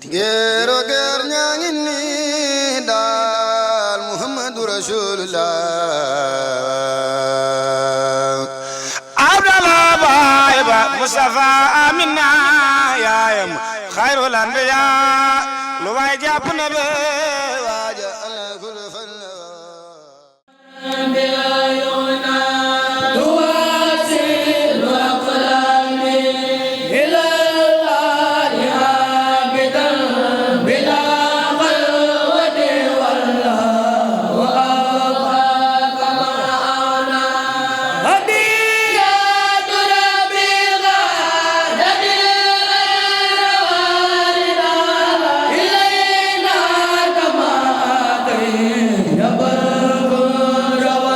géero géer ñaa ngi nii daal Muhammadu Rasulullah Abdallah baay ba Mustafa Amina yaayam xayrul anbiya lu waay jàpp na be waaja ala kul fan Yeah.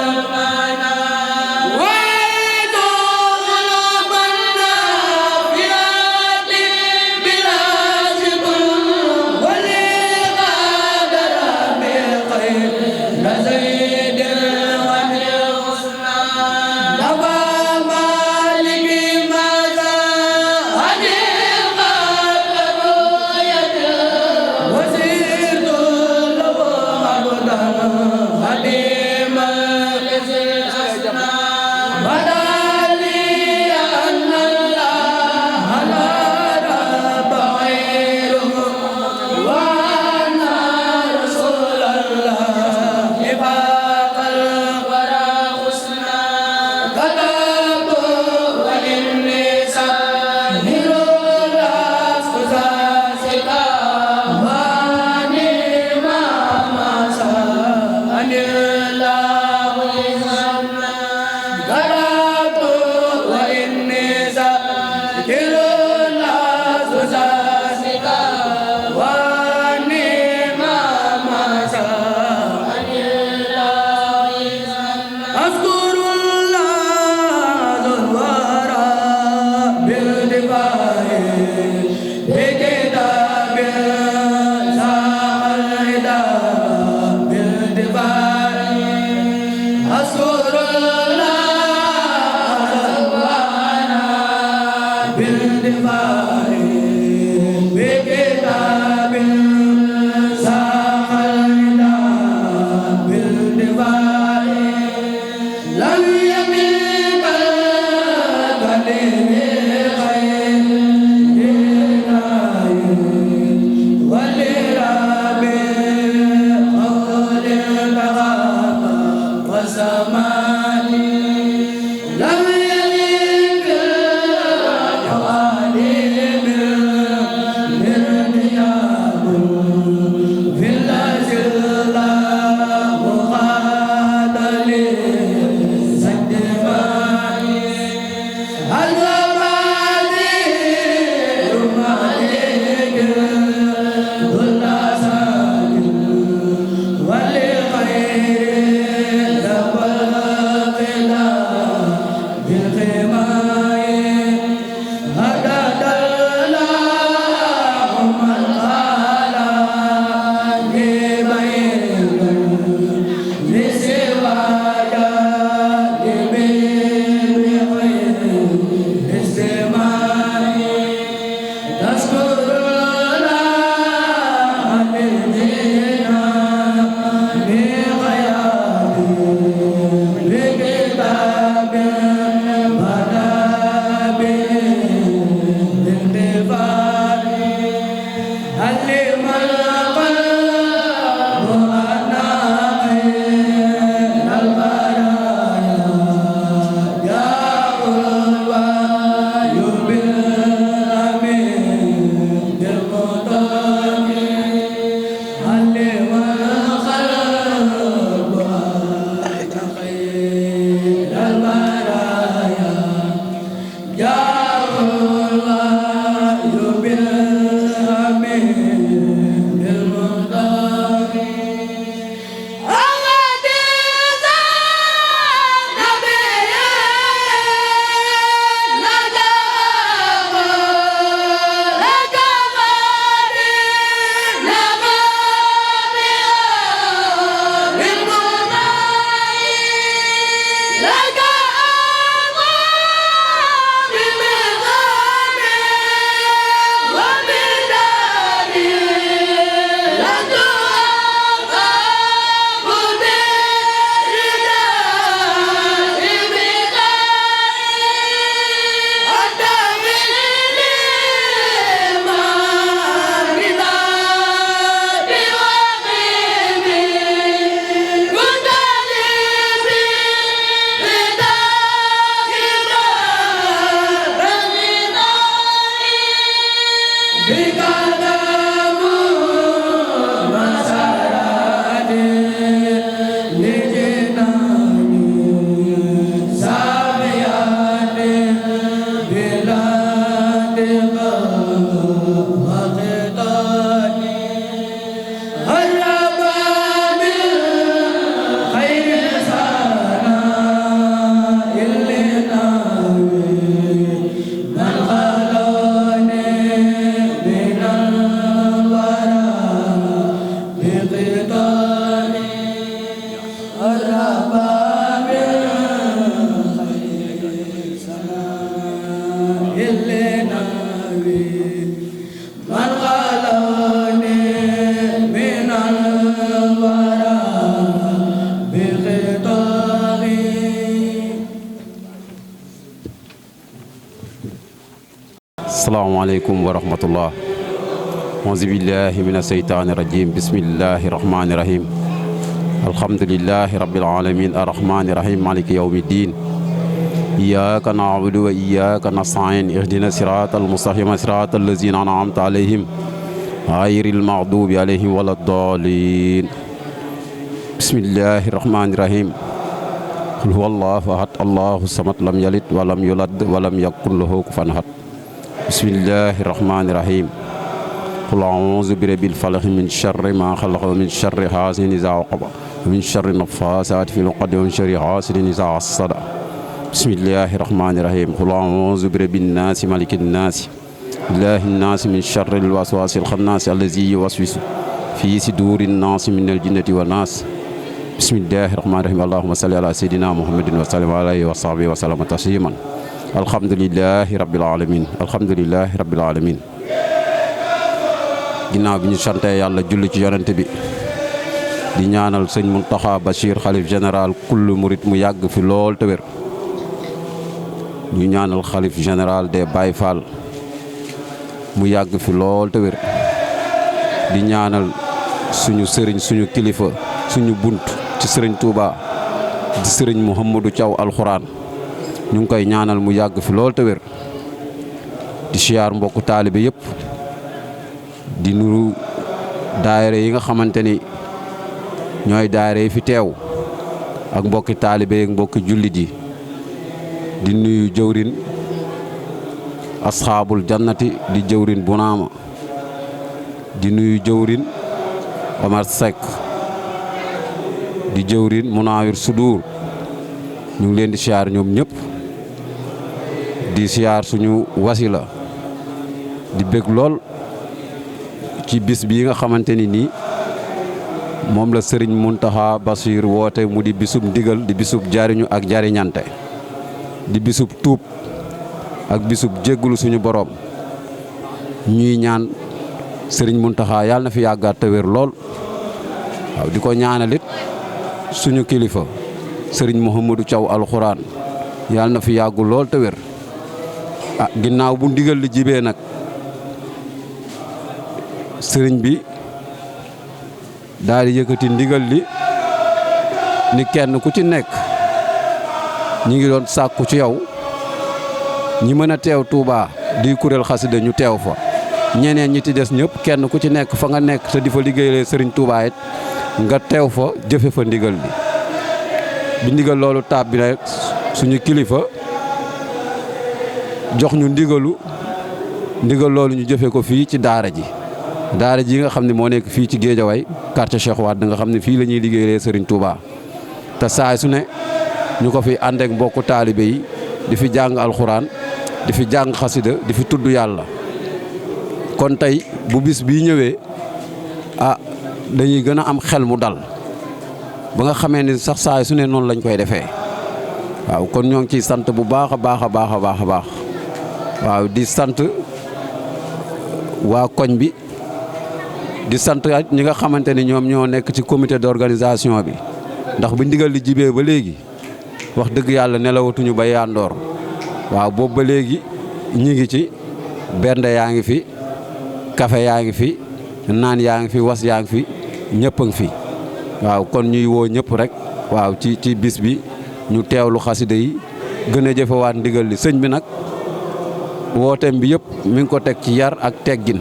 عليكم ورحمة الله. أعوذ بالله من الشيطان الرجيم. بسم الله الرحمن الرحيم. الحمد لله رب العالمين الرحمن الرحيم مالك يوم الدين. إياك نعبد وإياك نستعين اهدنا الصراط المستقيم صراط الذين أنعمت عليهم غير المغضوب عليهم ولا الضالين. بسم الله الرحمن الرحيم. قل هو الله أحد الله الصمد لم يلد ولم يولد ولم يكن له كفوا أحد. بسم الله الرحمن الرحيم. قل أعوذ برب الفلق من شر ما خلق ومن شر حاسد إذا وقب ومن شر النفاثات في العقد ومن شر حاسد إذا حسد. بسم الله الرحمن الرحيم. قل أعوذ برب الناس ملك الناس إله الناس من شر الوسواس الخناس الذي يوسوس في صدور الناس من الجنة والناس. بسم الله الرحمن الرحيم. اللهم صل على سيدنا محمد وسلم عليه وصحبه وسلم تسليما. الحمد لله رب العالمين. الحمد لله رب العالمين. ginnaaw bi ñu sante yàlla julli ci yonent bi di ñaanal sëñ Mountakha Bachir xalif général kullu murit mu yàgg fi lool te wér. ñu ñaanal xalif général des Baye Fall mu yàgg fi lool te wér. di ñaanal suñu sëriñ suñu kilifa suñu bunt ci sëriñ Touba di sëriñ Mouhamadou Thiaw alxuraan ñu ngi koy ñaanal mu yàgg fi lool te wér. di siyaar mbokku taalibe yëpp. di nuru daayira yi nga xamante ni ñooy daayira yi fi teew ak mbokki taalibe ak mbokki jullit yi. di nuyu jëwrin asxaabul jannati di jëwrin Bunaama. di nuyu jëwrin Omar Seck di jëwrin Munawir Sudur. ñu ngi leen di siyaar ñoom ñëpp. di siyaar suñu wasila di bég lool ci bis bii nga xamante ni nii moom la sëriñ Mountakha Bachir woote mu di bisub ndigal di bisub jariñu ak jariñante di bisub tuub ak bisub jéggulu suñu boroom. ñuy ñaan sëriñ Mountakha yàlla na fi yàggaat te wér lool. waaw di ko ñaanalit suñu kilifa sëriñ Mouhamadou Thiaw alxuraan yàlla na fi yàggu lool te wér. ginnaaw bu ndigal li jibee nag sëriñ bi daal di yëkkati ndigal li ni kenn ku ci nekk ñi ngi doon sàkku ci yow ñi mën a teew Touba di kuréel xasida ñu teew fa. ñeneen ñi ci des ñëpp kenn ku ci nekk fa nga nekk te di fa liggéeyee sëriñ Touba it nga teew fa jëfe fa ndigal li. bi ndigal loolu taab bi nag suñu kilifa jox ñu ndigal loolu ñu jëfe ko fii ci daara ji. daara ji nga xam ne moo nekk fii ci Géejawaay quartier Cheikh Wade nga xam ne fii la ñuy liggéeyee Serigne Touba te saay su ne ñu ko fi ànd ak mbokku taalibe yi di fi jàng alxuraan di fi jàng xasida di fi tudd yàlla. kon tey bu bis bii ñëwee dañuy gën a am xel mu dal ba nga xamee ni sax saay su ne noonu lañ koy defee. waaw kon ñoo ngi ciy sant bu baax a baax a baax a baax a baax. waaw di sant waa koñ bi. di sant ñi nga xamante ni ñoom ñoo nekk ci comité d'organisation bi ndax bu ndigal li jibee ba léegi wax dëgg yàlla nelawatuñu ba yandoor. waaw boobu ba léegi ñi ngi ci bernde yaa ngi fi café yaa ngi fi naan yaa ngi fi was yaa ngi fi ñëpp a ngi fi. waaw kon ñuy woo ñëpp rek waaw ci bis bi ñu teewlu xasida yi gën a jëfewaat ndigal li. sëñ bi nag wooteem bi yëpp mi ngi ko teg ci yar ak teggin.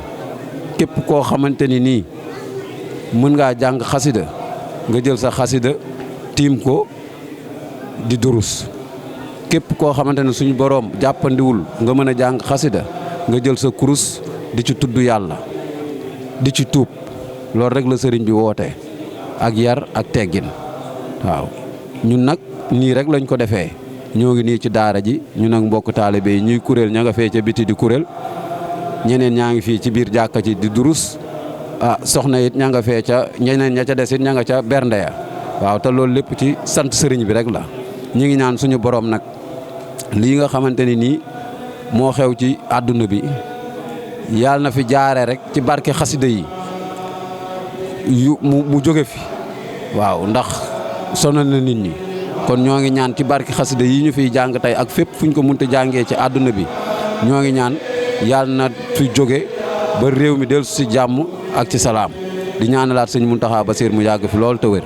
képp koo xamante ni nii mën ngaa jàng xasida nga jël sa xasida tiim ko di durus. képp koo xamante ne suñu boroom jàppandiwul nga mën a jàng xasida nga jël sa kurus di ci tudd yàlla di ci tuub. loolu rek la sëriñ bi woote ak yar ak teggin. waaw ñun nag nii rek lañ ko defee. ñoo ngi nii ci daara ji ñu nag mbokk taalibe yi ñuy kuréel ña nga fee ca biti di kuréel. ñeneen ñaa ngi fii ci biir jàkka ci di durus. soxna it ña nga fee ca ñeneen ña ca des it ña nga ca bernde ya. waaw te loolu lépp ci sant sëriñ bi rek la. ñi ngi ñaan suñu borom nag lii nga xamante ni nii moo xew ci àdduna bi yàlla na fi jaare rek ci barke xasida yi mu jóge fi. waaw ndax sonal na nit ñi. kon ñoo ngi ñaan ci barke xasida yi ñu fiy jàng tey ak fépp fu ñu ko mënta jàngee ci àdduna bi ñoo ngi ñaan yàlla na fi jóge ba réew mi dellu si jàmm ak ci salaam di ñaanalaat sëñ Mountakha Bassir mu yàgg fi lool te wér.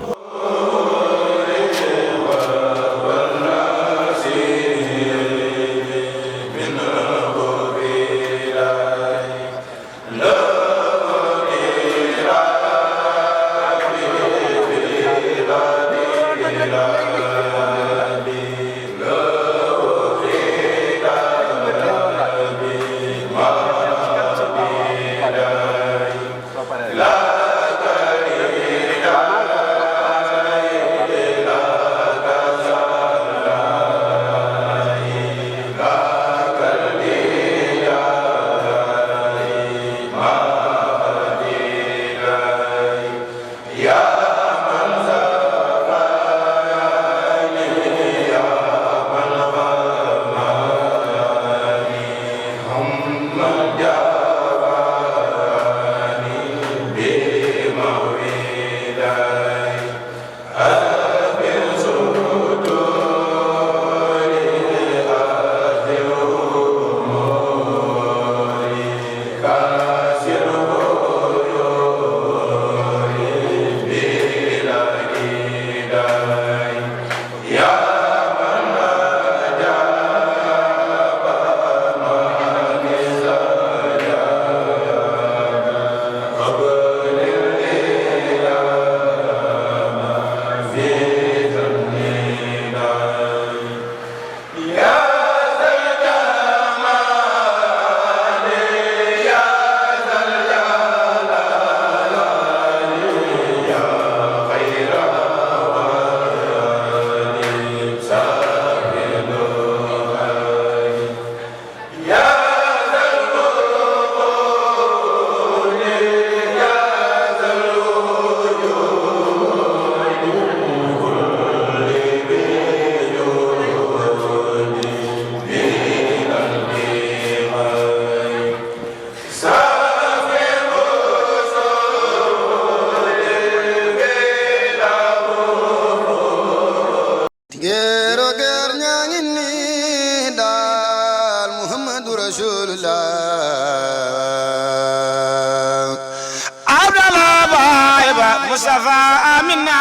Mustafa Amina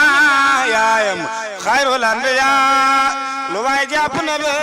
yaayam xayrul anbiya lu waay jàpp na be